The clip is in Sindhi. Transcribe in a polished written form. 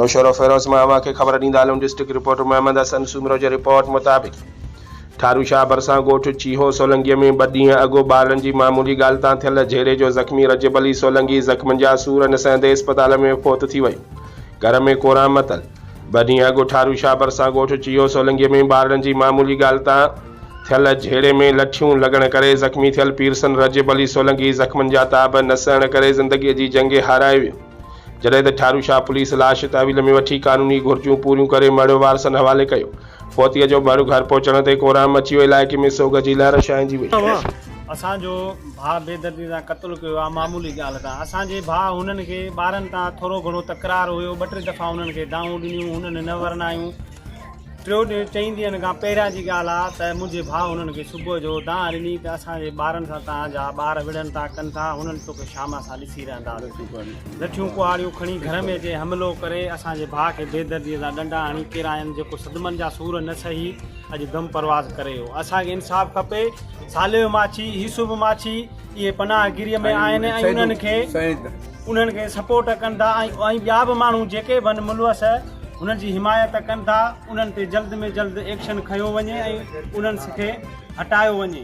نوشهروفيروز مان اوهان کي خبر ڏيندا هلون ڊسٽرڪٽ رپورٽر محمد حسن سومرو جي رپورٽ مطابق ٺاروشاهه ڀرسان ڳوٺ چيهو سولنگي ۾ ٻه ڏينهن اڳ ٻارڙن جي معمولي ڳالهه تان ٿيل جهيڙي جو زخمي رجب علي سولنگي زخمن جا سور نه سهندي اسپتال ۾ فوت ٿي ويو گهر ۾ ڪورام متل ٻه ڏينهن اڳ ٺاروشاهه ڀرسان ڳوٺ چيهو سولنگي ۾ ٻارڙن جي معمولي ڳالهه تان ٿيل جهيڙي ۾ لٺيون لڳڻ ڪري زخمي ٿيل پيرسن رجب علي سولنگي زخمن جا تاب نه سهڻ ڪري زندگي جي جنگ هارائي ويو، جڏهن ته ٺاروشاهه پوليس لاش تحويل ۾ وٺي قانوني گهرجون پوريون ڪري مڙهه وارثن حوالي ڪيو، فوتيء جو مڙهه گهر پهچڻ تي ڪورام مچي ويو، علائقي ۾ سوڳ جي لهر ڇانئجي وئي. اسان جو ڀاء بيدردي سان قتل ڪيو آ معمولي ڳالهه تان اسان جي ڀاء هنن کي ٻارن تان ٿورو گهڻو تڪرار هيو ٻه ٽي دفعا هنن کي دانهون ڏنيون هنن نه ورنايون ٽيو ڏينهن چئين ڏينهن کان پهريان جي ڳالهه آ ته منهنجي ڀاء هنن کي صبح جو دانهن ڏني ته اسان جي ٻارن سان توهان جا ٻار وڙهن ٿا ڪن ٿا هنن توکي شام اسان ڏسي رهنداسين. لٺيون ڪهاڙيون کڻي گهر ۾ اچي حملو ڪري اسان جي ڀاء کي بيدرديء سان ڏنڊا هڻي ڪيراين جيڪو صدمن جا سور نه سهي اڄ دم پرواز ڪري ويو. اسان کي انصاف کپي. صالح ماڇي، يوسف ماڇي اهي پناهه گيريء ۾ آهن ۽ انهن کي انهن کي سپورٽ ڪن ٿا ۽ ٻيا به ماڻهو جيڪي به آهن ملوث انهن جي حمايت ڪن ٿا انهن تي جلد ۾ جلد ايڪشن کنيو وڃي ۽ انهن کي هٽايو وڃي.